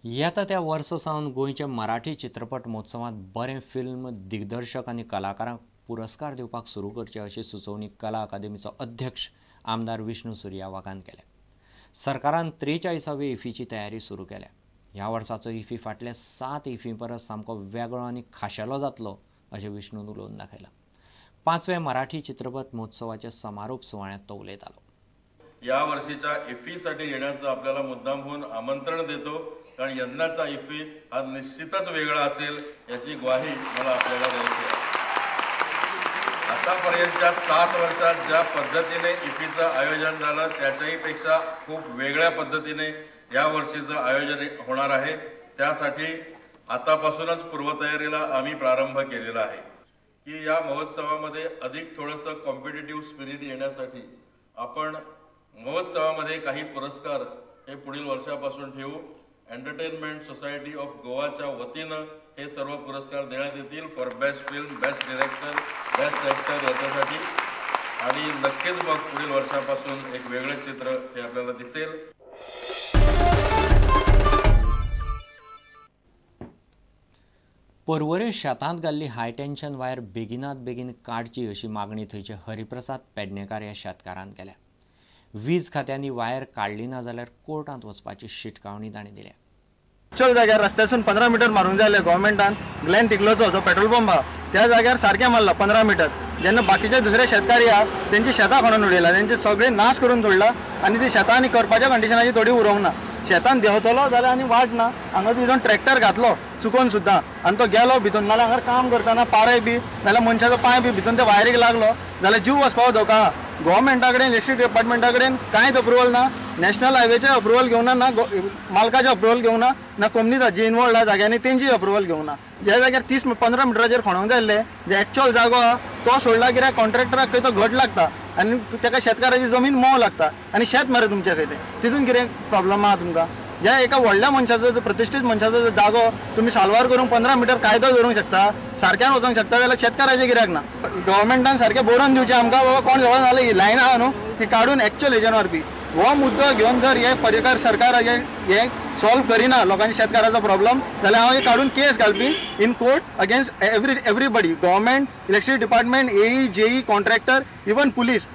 येता त्या वर्सा सावन गोंयच्या मराठी चित्रपट महोत्सवांत बरें फिल्म दिग्दर्शक आनी कलाकारांक पुरस्कार दिवपाक सुरू करचे अशी सुचोवणी कला अकादमीचो अध्यक्ष आमदार विष्णू सुर्या वाघान केल्या. सरकारान 43वे इफीची तयारी सुरू केल्या. ह्या वर्साचो इफी फाटल्या 7 इफी परस सामको वेगळो आनी खाशेलो जातलो अशें विष्णून उलोवन दाखयलां. 5व्या मराठी चित्रपट महोत्सवाच्या समारोप सुवाळ्यांत तो उलयतालो. या वर्षीच्या इफीसाठी येण्याचं आपल्याला मुद्दामहून आमंत्रण देतो, कारण यंदाचा इफी हा निश्चितच वेगळा असेल याची ग्वाही मला आपल्याला द्यायची आहे. आतापर्यंतच्या 7 वर्षात ज्या पद्धतीने इफीचं आयोजन झालं त्याच्याही पेक्षा खूप वेगळ्या पद्धतीने या वर्षीचं आयोजन होणार आहे. त्यासाठी आतापासूनच पूर्वतयारीला आम्ही प्रारंभ केलेला आहे की या महोत्सवामध्ये अधिक थोडंसं कॉम्पिटिटिव्ह स्पिरिट येण्यासाठी आपण महोत्सवामध्ये काही पुरस्कार हे पुढील वर्षापासून ठेवू. एंटरटेनमेंट सोसायटी ऑफ गोवाच्या वतीनं हे सर्व पुरस्कार देण्यात येतील for best film, best director, best actor याच्यासाठी. आणि नक्कीच मग पुढील वर्षापासून एक वेगळं चित्र हे आपल्याला दिसेल. पर्वरे शेतांत घाल्ली हाय टेन्शन वायर बेगिनात बेगीन काडची अशी मागणी थंयचे हरिप्रसाद पेडणेकार ह्या शेतकारान केल्या. वीज खात्यांनी वायर काडली ना जाल्यार कोर्टांत वचपाची शिटकावणी तांणी दिल्या. एक्चुअल जाग्यार रस्त्यासून 15 मिटर मारूंक जाय जाल्यार गव्हर्मेंटान ग्लॅन टिकलोचो जो पेट्रोल पंप आहा त्या जाग्यार सारकें मारला 15 मिटर. जेन्ना बाकीचे दुसरे शेतकारी आहा तेंची शेतां खणून उडयला, तेंचे सगळे नाश करून सोडला आनी ती शेतां आनी करपाच्या कंडिशनाची थोडी उरोंक ना. शेतान देंवतलो जाल्यार आनी वाट ना. हांगा तितून ट्रॅक्टर घातलो चुकोन सुद्दां आनी तो गेलो भितून, नाल्यार हांगा काम करतना पारय बी नाल्यार मनशाचो पांय बी भितून त्या वायरीक लागलो जाल्यार जीव वचपाचो धोका आहा. गव्हर्मेंटा कडेन, इलेक्ट्रिसिटी डिपार्टमेंटा कडेन कांयच अप्रुवल ना, नॅशनल हायवेचें अप्रुवल घेवना, ना मालकाचें अप्रुवल घेवना, ना कंपनीचो जी इनवॉल्ड आहा जाग्यांनी तेंची अप्रुवल घेवना. ज्या जाग्यार 30-15 मिटराचेर खणोंक जाय आसलें, जे एक्चुअल जागो आहा तो सोडला कित्याक कॉन्ट्रॅक्टराक खंय तो घट लागता आनी तेका शेतकाराची जमीन मोव लागता आनी शेत मरे तुमच्या खंय तें तितून कितें प्रॉब्लम आहा तुमकां. ज्या एका व्हडल्या मनशाचो, प्रतिश्ठीत मनशाचो जागो तुमी साल्वार करूंक 15 मिटर कायदो धरूंक शकता, सारक्यान वचोंक शकता, जाल्यार शेतकाराचें कित्याक ना. गव्हर्मेंटान सारकें बरोवन दिवचें आमकां, बाबा कोण जवळ जाल्यार ही लायन आहा न्हू ती काडून एक्चुअल हेजेन व्हरपी. हो मुद्दो घेवन जर हे पर्येकार सरकार हे सॉल्व करिना लोकांच्या शेतकाराचो प्रॉब्लम जाल्यार हांव हे काडून केस घालपी in court against everybody, government, electricity department, AE, JE, contractor, even police.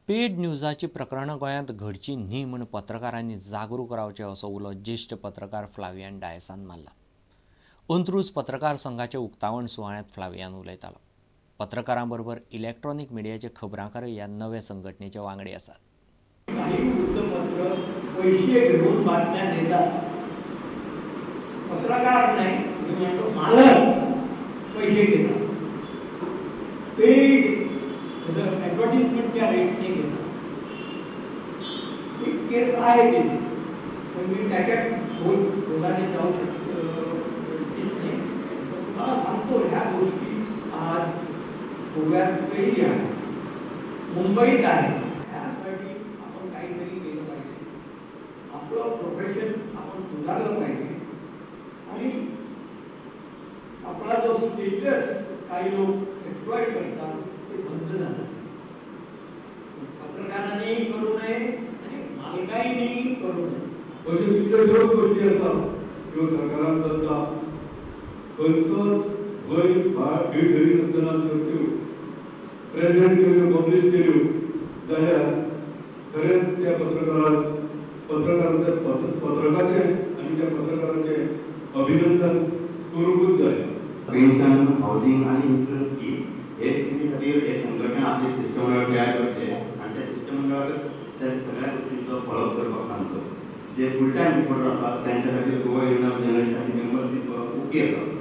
Paid न्यूजाची प्रकरणां गोंयांत घडची न्ही म्हूण पत्रकारांनी जागरूक रावचें असो उलो ज्येश्ठ पत्रकार फ्लावियान डायसान मारला. अंत्रूज पत्रकार संघाच्या उक्तावण सुवाळ्यांत फ्लावियान उलयतालो. पत्रकारां बरोबर इलेक्ट्रॉनिक मिडियाचे खबरांकारय ह्या नवे संघटनेचे वांगडी आसात. काही वृत्तपत्र पैसे घेऊन बातम्या देतात, पत्रकार नाही, मी म्हणतो मालक पैसे घेतात, पेड ॲडव्हर्टिजमेंटच्या रेटने घेतात. एक केस आहे तिथे, पण मी त्याच्यात खोलाने जाऊ शकतो नाही. तुम्हाला सांगतो ह्या गोष्टी आज गोव्यातही आहे, मुंबईत आहे. त्यासाठी आपण काहीतरी केलं पाहिजे, आपलं प्रोफेशन आपण सुधारलं पाहिजे आणि आपला जो स्टेटस काही लोक एक्सप्लॉइट करतात ते बंद झालं. पत्रकारांनीही करू नये आणि मालकांनीही करू नये. अश्यो कितल्योश्योच गोश्टी आसात ज्यो सरकारान चलता, खंयचोच भंय भीड धरिनासतना जर त्यो प्रेजेंट केल्यो, पब्लीश केल्यो जाल्यार खरेंच त्या पत्रकारांच्या पत्रकाचें आनी त्या पत्रकाराचें अभिनंदन करूंकूच जाय. पेन्शन, हावजींग आनी इन्शुरन्स स्कीम हे स्किमी खातीर हे संघटना आपले शिश्टमंडळ तयार करचे आनी त्या शिश्टमंडळाकच त्या सगळ्या गोष्टींचो फॉलोअप करपाक सांगचो. जे फूल टायम रिपोर्टर आसात त्यांच्या खातीर गोवा युनियन ऑफ जर्नलिस्टांची मेंबरशीप ओके आसा.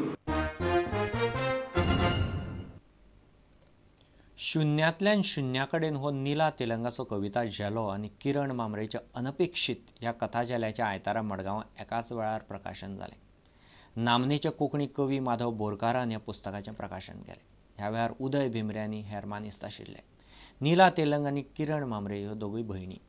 शुन्यांतल्यान शुन्या कडेन हो निला तेलंगाचो कविता झेलो आनी किरण मामरेच्या अनपेक्षीत ह्या कथा झेल्याच्या आयतारा मडगांवां एकाच वेळार प्रकाशन जालें. नामनेचे कोंकणी कवी माधव बोरकारान ह्या पुस्तकाचें प्रकाशन केलें. ह्या वेळार उदय भिमरे आनी हेर मानेस्त आशिल्ले. निला तेलंग आनी किरण मामरे ह्यो दोगूय भयणी.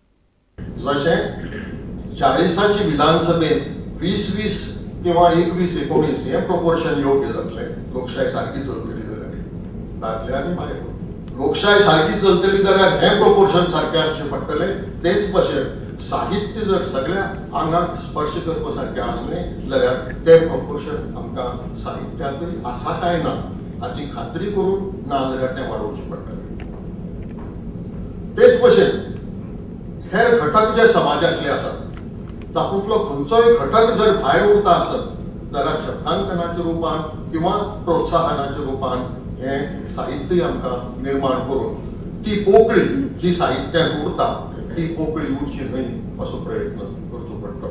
जशें 40ची विधानसभेत 20-20 किंवा 21-19 हें प्रोपोर्शन योग्य जातलें लोकशाय सारकी चलतली जाल्यार, दादले आनी बायलो लोकशाय सारकी चलतली जाल्यार हें प्रोपोर्शन सारकें आसचें पडटलें. तेच भशेन साहित्य जर सगळ्या आंगाक स्पर्श करपा सारकें आसलें जाल्यार तें प्रोपोर्शन आमकां साहित्यांतूय आसा काय ना हाची खात्री करून ना जाल्यार तें वाडोवचें पडटलें. तेच भशेन हेर घटक जे समाजांतले आसात तातूंतलो खंयचोय घटक जर भायर उरता आसत जाल्यार शब्दांकनाच्या रुपान किंवा प्रोत्साहनाच्या रुपान हें साहित्य आमकां निर्माण करून ती पोकळी जी साहित्यांत उरता ती पोकळी उरची न्हय असो प्रयत्न करचो पडटलो.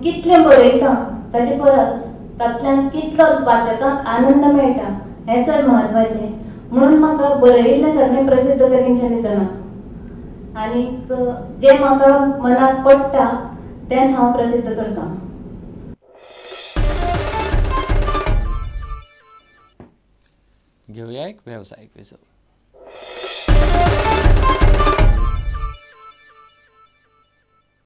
कितलें बरयता ताचे परस तातल्यान कितलो वाचकांक आनंद मेळटा हें चड म्हत्वाचें. म्हणून म्हाका बरयिल्लें सगळें प्रसिद्ध करीनशें दिसना आनीक जें म्हाका मनाक पडटा तेंच हांव प्रसिद्ध करतां. घेवया एक वेवसायीक विसव.